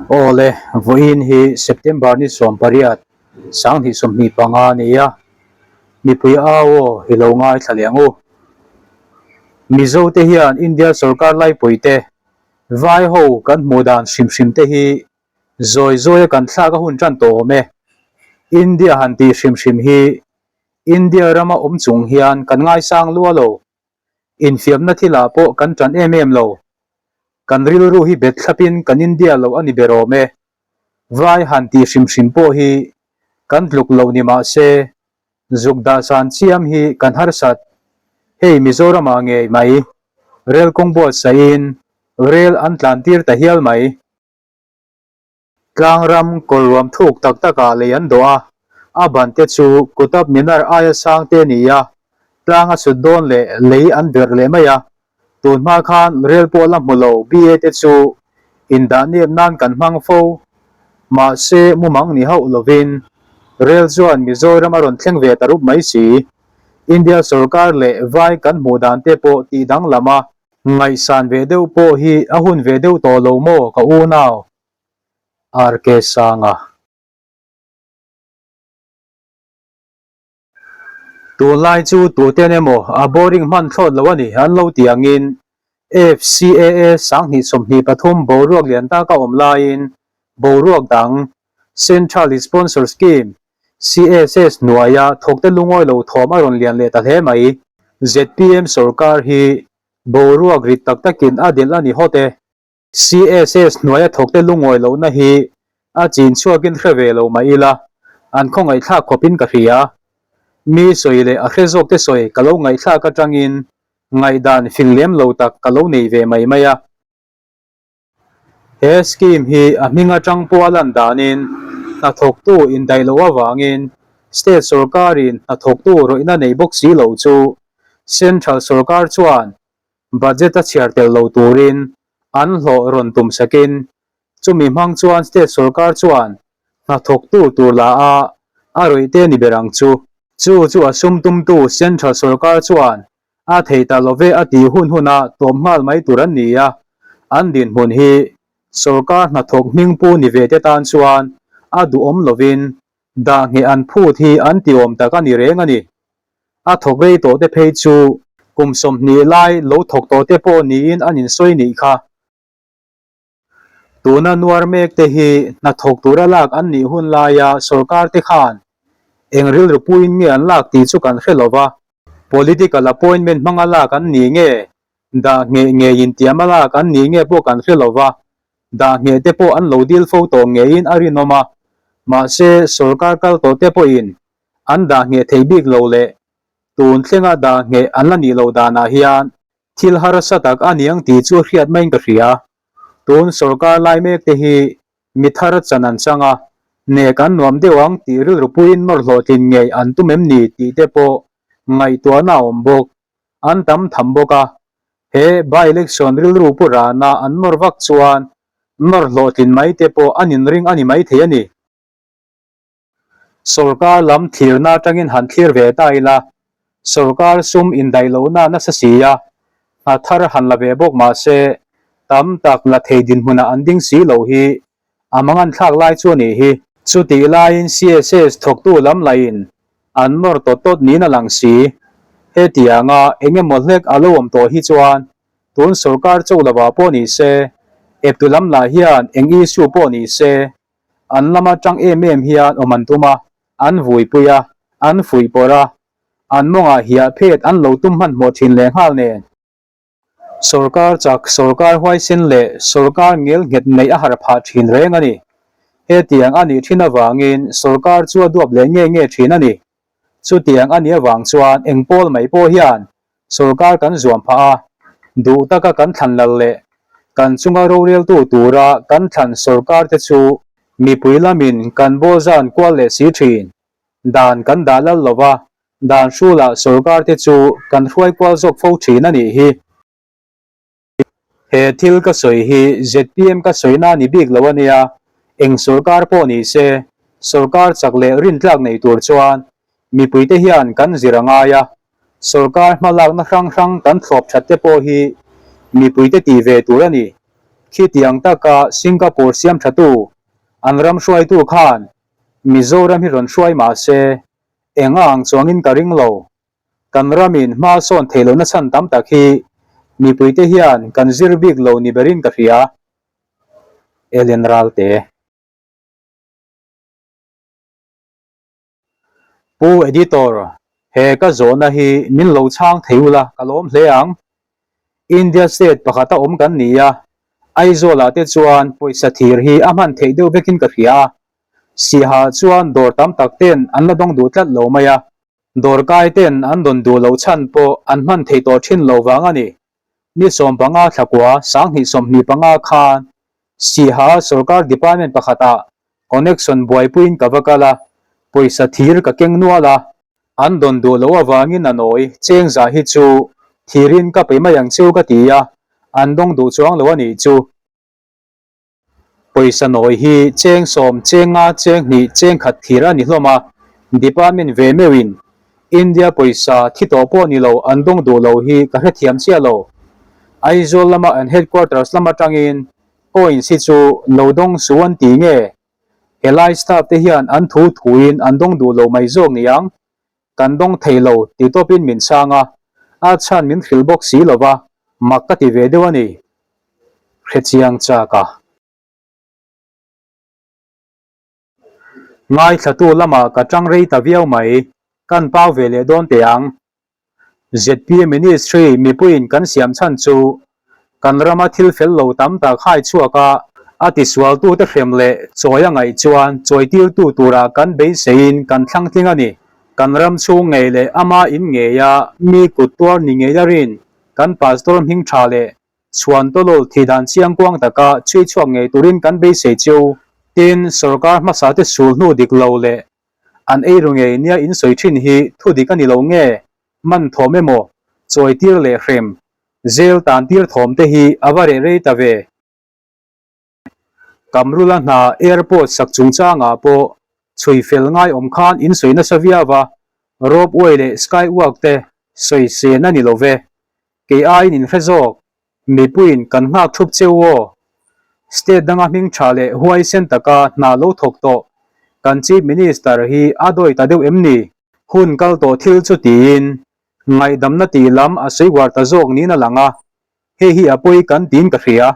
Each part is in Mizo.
Awle, vawiin hi September ni 18, 2025 a ni a, mipui au aw hi lo ngaithla leh ang u. Mizo te hian India sorkar laipui te, vai ho kan hmuh dan hrim hrim te hi zawi zawia kan thlak a hun tan tawh awm e. India han tih hrim hrim hi India rama awm chung hian kan ngaisang lua lo. Infiamna thilah pawh kan tan em em lo. Kan rilru hi bet thlapin kan India lo a ni ber awm e. Vai han tih hrim hrim pawh hi kan tluk lo ni mah se, zuk dahsan chiam hi kan harsat. Hei Mizoramah ngei mai rel kawng buatsaihin rel an tlan tir ta hial mai. Tlangram kawr ruam thuk tak takah lei an dawh a, a ban te chu Qutub Minar aia sang te a ni a, tlang a chhut dawn leh lei an berh leh mai a, tun hma khan rel pawh la hmu lo BA te chu indah nep nan kan hmang fo. Mahse mumang ni hauh lovin rel chuan Mizoram a rawn thleng ve ta rup mai si. India sorkar leh vai kan hmuh dan te pawh tih danglam a, Ngaihsan ve deuh pawh hi a hun ve deuh tawh lo maw ka unau? RK Sanga. Tunlai chu tuten emaw a boring hman thlawt lo a ni an lo ti angin FCAA 2023 boruak lian taka awm laiin boruak dang Central Sponsor Scheme, CSS, hnuaia thawkte lungawi lo thawm a rawn lian leh ta hle mai. Zpm sorkar hi boruak rit tak takin a delh a ni hawt e. CSS hnuaia thawkte lungawi lohna hi a chin chhuakin hre ve lo mah ila, an khawngaihthlak khawpin ka hria. Mi sawi leh a hre zawkte sawi ka lo ngaihthlak atangin ngaihdan fing lem lo tak ka lo nei ve mai mai a. He scheme hi a hming atang pawh a lan danin hnathawktu indaih loh avangin state sorkarin hnathawktu rawihna nei bawk si lo chu central sorkar chuan budget a chhiar tel lo turin an hlawh rawn tum sakin chumi hmang chuan state sorkar chuan hnathawktu tur la a a rawih te ni ber ang chu. Chu chu a sum tumtu central sorkar chuan A thei ta lo ve a tih hun huna tawp nghal mai tur an ni a, an dinhmun hi sorkar hnathawk hmingpu ni ve te tan chuan a duhawm lovin dah ngheh an phut hi an tiawm tak a ni reng a ni. A thawk rei tawh te phei chu kum 20 lai lo thawk tawh te pawh niin an insawi nih kha. Tuna nuar mek te hi hnathawk tura lak an nih hun laia sorkar te khan eng rilru puiin nge an lak tih chu kan hre lo va, political appointment hmanga lak an ni nge, dah ngheh ngei intiama lak an ni nge pawh kan hre lo va, dah ngheh te pawh an lo dil fo tawh ngeiin a rinawm a, mahse sorkar kal tawh te pawhin an dah ngheh thei bik lo leh tun thlenga dah ngheh an la nih loh danah hian Thil harsa tak a niang tih chu hriat maiin ka hria. Tun sorkar lai mek te hi mi thar chan an chang a, nek an nuam deuh ang tih rilru puiin nawr hlawhtlin ngei an tum em ni tih te pawh ngaihtuahna a awm bawk. An tam tham bawk a, he by-election rilru pu rana an nawr vak chuan nawr hlawhtlin mai te pawh an inring a ni maithei a ni. Sorkar lam thlirna atangin han thlir ve ta ila, sorkar sum indaih lohna nasa si a, hna thar han la ve bawk mah se, tam tak la thei dinhmunah an ding si lo hi a manganthlak lai chu a nih hi. Chutih laiin CSS thawktu lam lahin an nawr tawt tawt niin a lang si. Hetianga eng emaw hlek a lo awm tawh hi chuan tun sorkar cho lovah pawh ni se, eptu lam lah hian eng issue pawh ni se, An lama tang em em hian awm an tum a, an vuipui a, an fuihpawrh a, an mawngah hiah phet an lo tum hmanhmawh thin lehnghal nen. Sorkar chak, sorkar huaisen leh sorkar ngel nghet neih a harh phah thin reng a ni. Hetiang a nih thin avangin sorkar chu a duap leh nge nge thin a ni. Chutiang a nih avang chuan eng pawl mai pawh hian Sorkar kan zuam phah a, duh taka kan thlan lal leh kan chunga roreltu tura kan thlan sorkar te chu mipui lamin kan bawl zan kual leh si thin. Dan kan dah lal lo va, dan hrulah sorkar te chu kan hruai kual zawk fo thin a nih hi. He thil ka sawi hi zpm ka sawina a ni bik lo a nia, eng sorkar pawh ni se, sorkar chak leh rintlak nei tur chuan mipuite hian kan zir a ngai a, sorkar hmalakna hrang hrang kan thlawp that te pawh hi mipuite tih ve tur a ni. Khitiang taka Singapore siam thatu an ram hruaitu khan Mizoram hi rawn hruai mah se, eng a ang chuangin ka ring lo. Kan ramin hma sawn theih lohna chhan tam tak hi mipuite hian kan zir bik lo ni berin ka hria. Ellen Ralte. Pu Editor, he ka zawhna hi min lo chhang thei ula ka lawm hle ang. India state pakhata awm kan ni a, Aizawl-ah te chuan pawisa thir hi a hman theih deuh vekin ka hria a, Siaha chuan dawr tam tak ten an la dawng duh tlat lo mai a, dawrkai ten an dawn duh loh chhan pawh an hman theih tawh thin lo vang a ni. Ni 15 thlakua 2025 khan Siaha sorkar department pakhatah Connection buaipuiin ka va kal a, pawisa thir ka keng nual a, an dawn duh loh avangin a nawi cheng zah hi chu thirin ka pe mai ang cheu ka ti a, an dawng duh chuang lo a nih chu. Pawisa nawi hi cheng sawm, cheng nga, cheng hnih, cheng khat thir a ni hlawm a, department ve meuhin India pawisa thi tawh pawh ni lo an dawng duh lo hi ka hrethiam chiah lo. Aizawl lama an headquarters lam atangin Coins hi chu lo dawng su an ti nge? Helai staff te hian an thu thuin an dawng duh lo mai zawk niang. Kan dawng thei lo ti tawpin min chhang a, a chhan min hrilh bawk si lo va, mak ka ti ve deuh a ni. Hrechiang chak a. Ngaithlatu lamah ka tang rei ta viau mai, kan pau ve leh dawn teh ang. ZPM Ministry mipuiin kan siam chhan chu kan rama thil fel lo tam tak hai chhuak a, a tisualtute hrem leh chawi a ngaih chuan chawitirtu tura kan beiseiin kan thlang tling a ni. Kan ram chhung ngei leh ama in ngeia mi kut tuar ni ngei a rin kan Pastor hming tha leh chhuan tawlawl thih dan chiang kuang taka chhui chhuak ngei turin kan beisei chu. Tin, sorkar hmasate sul hnu dik lo leh An eiru ngei nia in sawi thin hi thu dik a ni lo nge? Man thawm emaw, chawi tir leh hrem, zel tan tir thawm te hi a va reh rei ta ve. Kamrula hna airport sak chungchangah pawh chhui fel ngai awm khan in sawi nasa viau a, rope way leh sky walk te sawi sen a ni lo ve. Kei aiin in hre zawk. Mipuiin kan nghak thup cheu aw. State danga hming tha leh huaisen taka hna lo thawk tawh kan Chief Minister hi a dawi ta deuh em ni? Hun kal tawh thil chu tiin ngaihdamna tih lam a sawi uar ta zawk niin a lang a, hei hi a pawi kan tiin ka hria.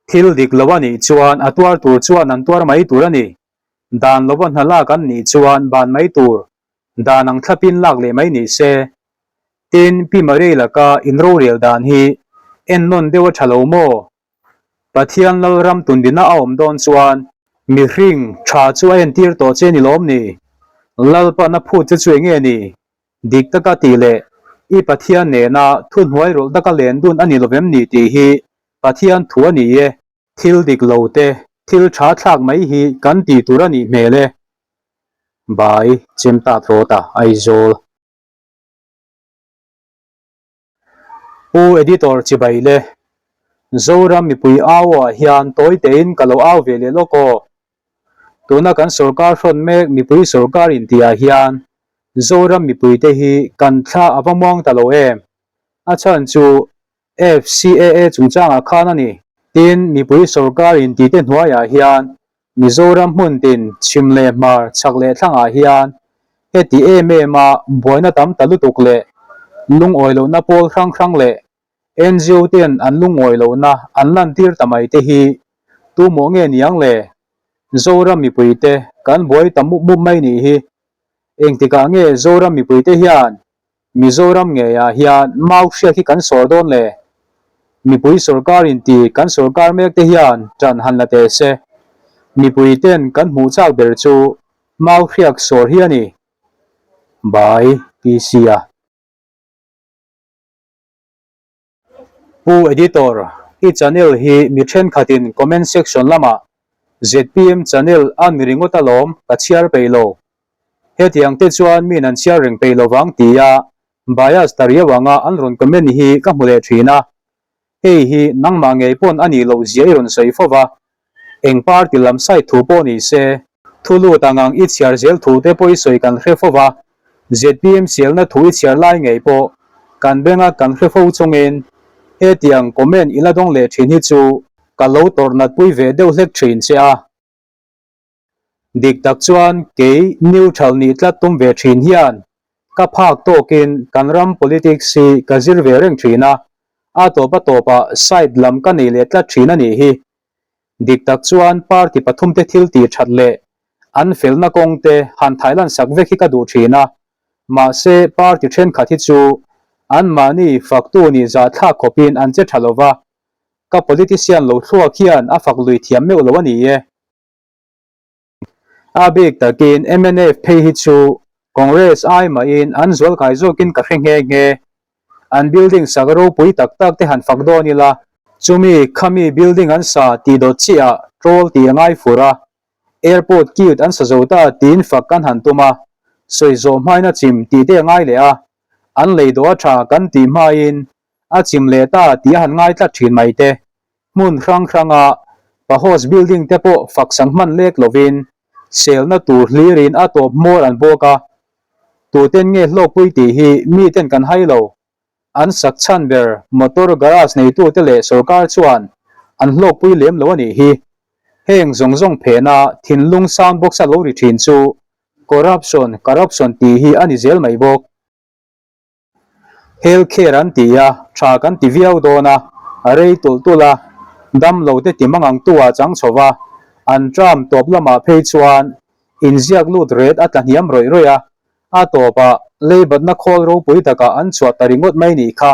Thil dik lo a nih chuan a tuar tur chuan an tuar mai tur a ni. Dan lova hna lak an nih chuan ban mai tur, dan ang thlapin lak leh mai ni se. Tin, Pi Maria laka inrorel dan hi ennawn deuh a tha lo maw? Pathian Lalram tundina a awm dawn chuan mihring tha chu a entir tawh che ni lawm ni? Lalpana phut che chu enge ni? Dik taka tih leh i Pathian nena thuhnuai rawlh taka len dun a ni lovem ni tih hi Pathian thu a ni e. Thil dik lo te, thil tha thlak mai hi kan tih tur a nih hmel e. By Chemtat Rawta, Aizawl. Pu Editor chibai le. Zoram mipui au ah hian tawi tein ka lo au ve leh lawk aw. Tuna kan sorkar hrawn mek mipui sorkar intih ah hian Zoram mipuite hi kan thla a va muang ta lo em? A chhan chu FCAA chungchangah khan a ni. Tin, mipui sorkar intihte hnuaiah hian Mizoram hmun tin chhim leh hmar chhak leh thlangah hian heti em em a buaina tam ta lutuk leh lungawi lohna pawl hrang hrang leh NGO ten an lungawi lohna an lantir ta mai te hi tumawh nge niang le? Zoram mipuite kan buai ta mup mup mai nih hi. Engtikah nge Zoram mipuite hian Mizoram ngeiah hian mau hriat hi kan sawr dawn le? Mipui sorkar inti kan sorkar mek te hian ṭan han la teh se. Mipui ten kan hmuh chak ber chu mau hriak sawr hi a ni. By PC-a. Pu Editor, i channel hi mi thenkhatin comment section lamah zpm channel a ni ringawt alawm ka chhiar peih lo. Hetiang te chuan min an chhiar reng peih lovang tia bias ta riau anga an rawn comment hi ka hmu leh thin a. Hei hi nangmah ngei pawn a nih loh zia i rawn sawi fo va. Eng party lam side thu pawh ni se, thu lut ang ang i chhiar zel thu te pawh i sawi kan hre fo va, zpm sialna thu i chhiar lai ngei pawh kan benga kan hre fo chungin. Hetiang comment i la dawng leh thin hi chu ka lo tawrh natpui ve deuh hlek thin che a. Dik tak chuan kei neutral nih tlat tum ve thin hian ka phak tawkin kan ram politics hi ka zir ve reng thin a, a tawp a tawpah side lam ka nei leh tlat thin a nih hi. Dik tak chuan party pathumte thil tih that leh an felna kawngte han thailan sak vek hi ka duh thin a, mahse party thenkhat hi chu anmahni faktu nih zahthlak khawpin an che tha lova, ka politician lo thluak hian a fak lui thiam meuh lo a ni e. A bik takin mnf phei hi chu Congress ai mahin an zualkai zawkin ka hre nghe nghe. An building sak ropui tak tak te han fak dawn ila, chumi khami building an sa tih dawt chiah ah troll tih a ngai fur a, airport cute an sa zo ta tiin fak kan han tum a, sawi zawh hmain a chim tih te a ngai leh a, an lei dawh a tha kan tih hmain a chim leh ta tih a han ngai tlat thin mai te. Hmun hrang hranga Pahos building te pawh fak sang hman lek lovin selna tur hlirin a tawp hmawr an bawk a, tuten nge hlawkpui tih hi miten kan hai lo. An sak chhan ber motor garage neitute leh sorkar chuan an hlawkpui lem lo a nih hi. Heng zawng zawng phena thinlung sound box a lo ri thin chu corruption, corruption tih hi a ni zel mai bawk. Health care an ti a, tha kan ti viau dawn a, a rei tulh tulh a, damlo te ti mang ang tu ah chang chho va, an term tawp lamah phei chuan inziak lut ret a tla hniam rawih rawih a, a tawpah leibatna khawl ropui takah an chhuah ta ringawt mai nih kha.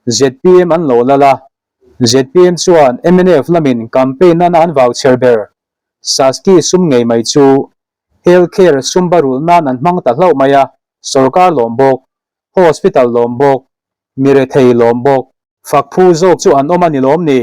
Zpm an lo lal a, zpm chuan mnf lamin campaign nana an vau chher ber Saski sum ngei mai chu Health care sum barulh nan an hmang ta hlauh mai a, sorkar lawm bawk, hospital lawm bawk, mi rethei lawm bawk. Fak phu zawk chu an awm a ni lawm ni?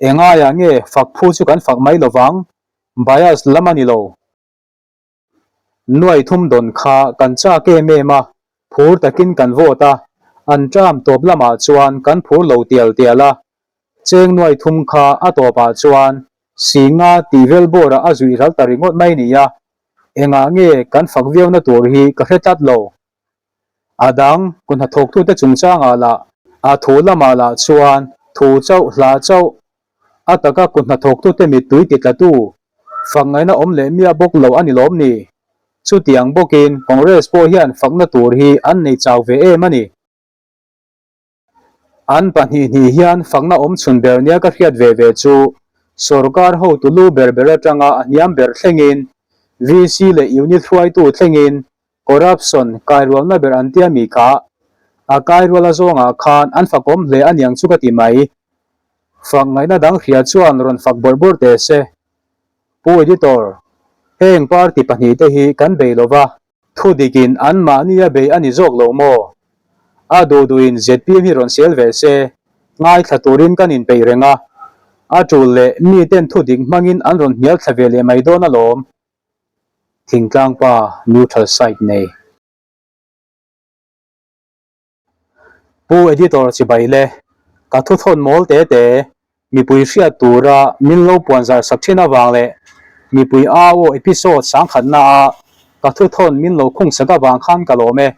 Engaiah nge fak phu chu kan fak mai lovang? Bias lam a ni lo. Nuai thum dawn kha kan chak em em a, phur takin kan vote a, an term tawp lamah chuan kan phur lo tial tial a, Cheng nuai thum kha a tawpah chuan Singa tih vel bawrah a zuih ral ta ringawt mai nia, engah nge kan fak viauna tur hi ka hre tlat lo. A dang kun hnathawktute chungchangah lah a thu lamah lah chuan thu chauh hla chauh a taka kun hnathawktute mittui ti tlatu fak ngaihna awm leh miah bawk lo a ni lawm ni? Chutiang bawkin Congress pawh hian fakna tur hi an nei chau ve em a ni. An pahnih hnih hian fakna awm chhun ber nia ka hriat ve ve chu sorkar hotu lu ber ber atanga a hniam ber thlengin VC leh unit hruaitu thlengin corruption kairualna ber an tia mi kha a kairual a zawngah khan an fakawm hle aniang chu ka ti mai. Fak ngaihna dang hria chuan rawn fak bawrh bawrh teh se. Pu Editor, heng party pahnihte hi kan bei lova. Thu dikin anmahni a bei a ni zawk lo maw? A duh duhin zpm hi rawn sel ve se, ngaithla turin kan inpeih reng a, a tul leh miten thu dik hmangin an rawn hnial thla ve leh mai dawn alawm. Thingtlang pa neutral side nei. Pu Editor chibai le, ka thu thawn mawl te te, mipui hriat tura min lo puan zar sak thin avang leh mipui au aw episode sangkhatna a ka thu thawn min lo khung sak avang khan ka lawm e,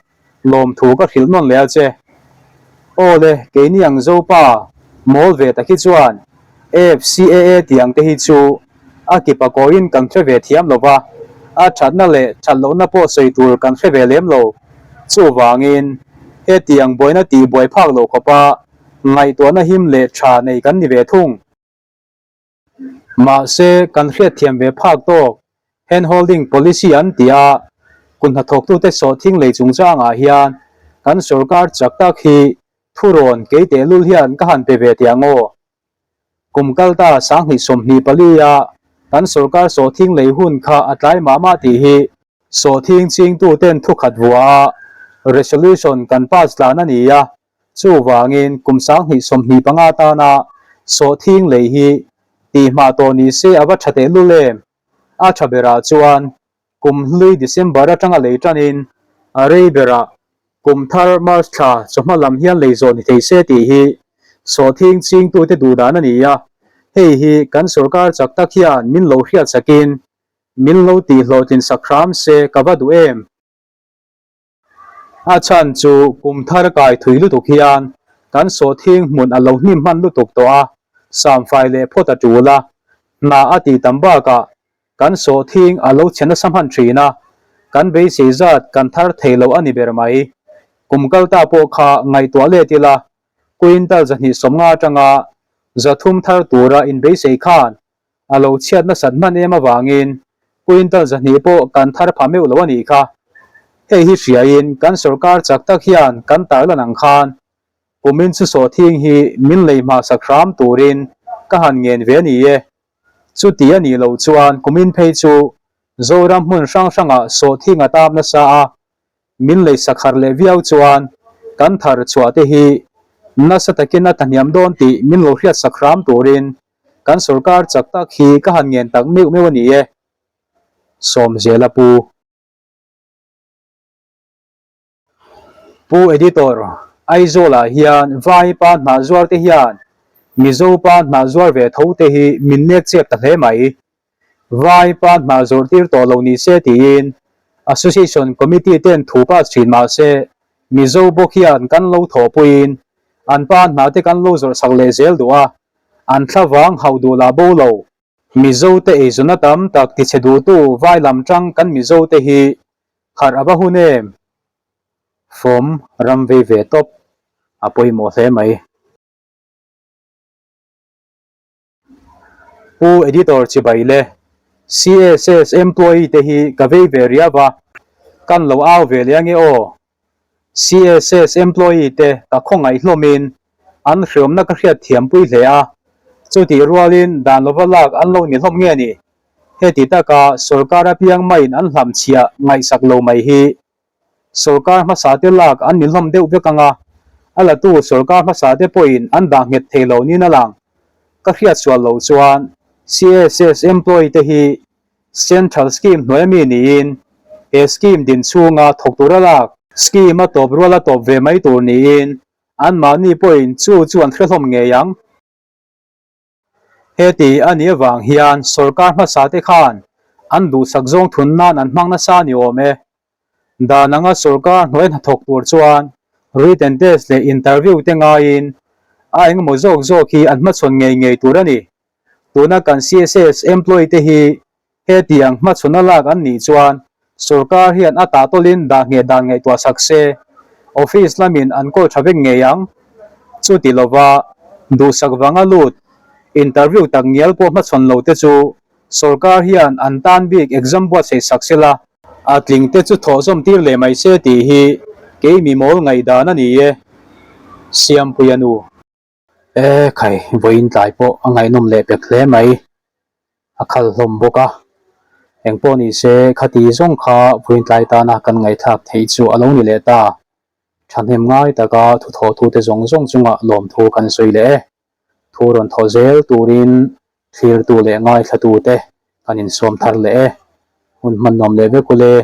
lawmthu ka hrilh nawn leh a che. Aw le, keini ang Zopa mawl ve tak hi chuan AFCAA tih ang te hi chu a kipa kawiin kan hre ve thiam lo va, a thatna leh that lohna pawh sawi tur kan hre ve lem lo. Chuvangin, hetiang buaina tih buai phak loh khawpa ngaihtuahna him leh tha nei kan ni ve thung. Mahse, kan hriatthiam ve phak tawk hand-holding policy an tih a, kut hnathawktute sawhthing lei chungchangah hian kan sorkar chak tak hi thurawn kei tehlul hian ka han pe ve teh ang aw. Kum kal ta 2024 a kan sorkar sawhthing lei hun kha a tlai mah mah tih hi sawhthing chingtu ten thu khat vuah a resolution kan pass tlan a ni a, chuvangin kum 2025 tana sawhthing lei hi tihmah tawh ni se a va tha tehlul em? A tha berah chuan Kum hlui December atanga lei tanin a rei berah kum thar March thla chawhma lam hian lei zawh ni thei se tih hi sawhthing chingtute duh dan a ni a, hei hi kan sorkar chak tak hian min lo hriat sakin min lo tih hlawhtlin sak hram se ka va duh em? A chhan chu kum thar kai thui lutuk hian Kan sawhthing hmun a lo hnim hman lutuk tawh a, samfai leh phawt a tul a, hna a tih tam bakah kan sawhthing a lo chhe nasa hman thin a, kan beisei zat kan thar thei lo a ni ber mai. Kum kal ta pawh kha ngaihtuah let ila, quintal 250 atanga 300 thar tura inbeisei khan a lo chhiat nasat hman em avangin quintal 200 pawh kan thar pha meuh lo a nih kha. Hei hi hriain kan sorkar chak tak hian kan tarlan ang khan kumin chu sawhthing hi min lei hmasak hram turin ka han ngen ve a ni e. Chuti a nih loh chuan kumin phei chu Zoram hmun hrang hrangah sawhthing a tam nasa a, min lei sakhar leh viau chuan kan thar chhuah te hi nasa takin a tlahniam dawn tih min lo hriat sak hram turin kan sorkar chak tak hi ka han ngen tak meuh meuh a ni e. Sawmzela Pu. Pu Editor, Aizawlah hian Vaipa hnah zuar te hian Mizopa hnah zuar ve tho te hi min nek chep ta hle mai. Vaipa hnah zawrh tir tawh lo ni se tiin Association Committee ten thu pass thin mah se Mizo bawk hian kan lo thawhpuiin an pa hnah te kan lo zawrh sak leh zel duh a, an thlavang hauh duh lah bo lo. Mizote eizawnna tam tak tichhe duhtu vai lam tang kan Mizote hi harh a va hun em? Fawm ram vei ve tawp a pawimawh hle mai. Pu Editor chibai le, CSS employee te hi ka vei ve riau a, kan lo au ve leh ange aw. CSS employee te ka khawngaih hlawmin an hreawmna ka hriat thiampui hle a, chutih rualin dan lova lak an lo ni hlawm nge ni? Heti taka sorkar apiang maiin an hlamchhiah ngaihsak lo mai hi sorkar hmasa te lak an ni hlawm deuh vek ang a, a latu sorkar hmasa te pawhin an dah nghet thei lo niin a lang. Ka hriat sual loh chuan CSS employee te hi Central Scheme hnuai ami niin he scheme din chhunga thawk tura lak scheme a tawp rual a tawp ve mai tur niin anmahni pawhin chu chu an hre hlawm ngei ang. Heti a nih avang hian sorkar hmasa te khan an duhsak zawng thun nan an hmang nasa ni awm e. Dan anga sorkar hnuai hnathawk tur chuan written test leh interview te ngaiin a engemaw zawk zawk hi an hmachhawn ngei ngei tur a ni. Tuna kan CSS employee te hi Hetiang hmachhawn a lak an nih chuan sorkar hian a tahtawlin dah ngheh dan ngaihtuah sak se, office lamin an kawl tha vek ngei ang. Chuti lova duhsak vanga lut interview tak ngial pawh hmachhawn lo te chu sorkar hian an tan bik exam buatsaih sak sela, a tling te chu thawhzawm tir leh mai se tih hi kei mi mawl ngaihdan a ni e. Siampuia nu. E khai, vawiin tlai pawh a ngaihnawm leh pek hle mai, a khal hlawm bawk a. Engpawh ni se, khati zawng kha vawiin tlai tana kan ngaihthlak theih chu a lo ni leh ta. Thahnem ngai taka thuthawhtute zawng zawng chungah lawmthu kan sawi leh e. Thu rawn thawh zel turin thlirtu leh ngaithlatute kan insawm thar leh e. Hun hmannuam leh vek ule.